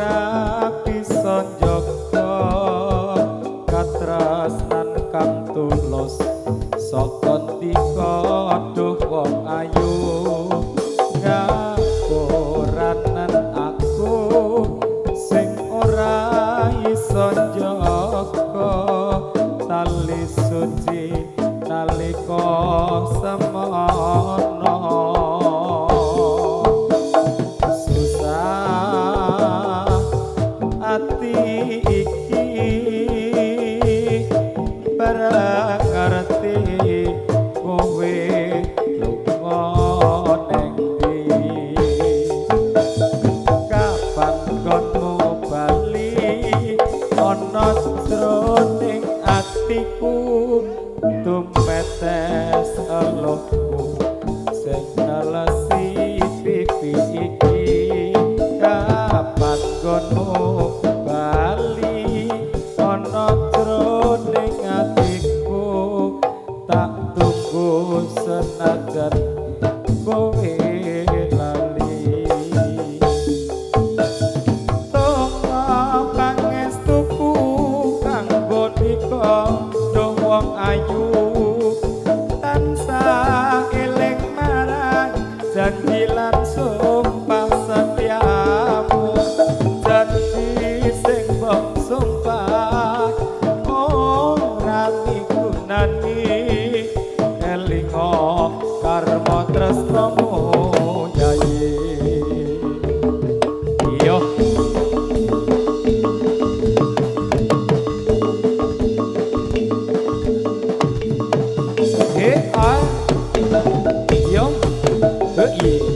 ora bisa njaga katresnan kang tulus saka ndika duh wong ayu ngapuranen aku sing ora iso njaga tali suci nalika semono. Susah ati iki bareng ngerti kowe lunga neng ndi, kapan nggonmu bali ana jroning atiku tumetes eluhku sing nelesi pipi iki, kapan nggonmu bali ana jroning atiku tak tunggu senajan kowe lali. Donga pangestuku kanggo nika duh wong ayu tansah eling marang janji lan sumpah setiamu, janji sing mbok sumpah ora migunani elinga karma tresnamu Yai. Iya. He a yo he.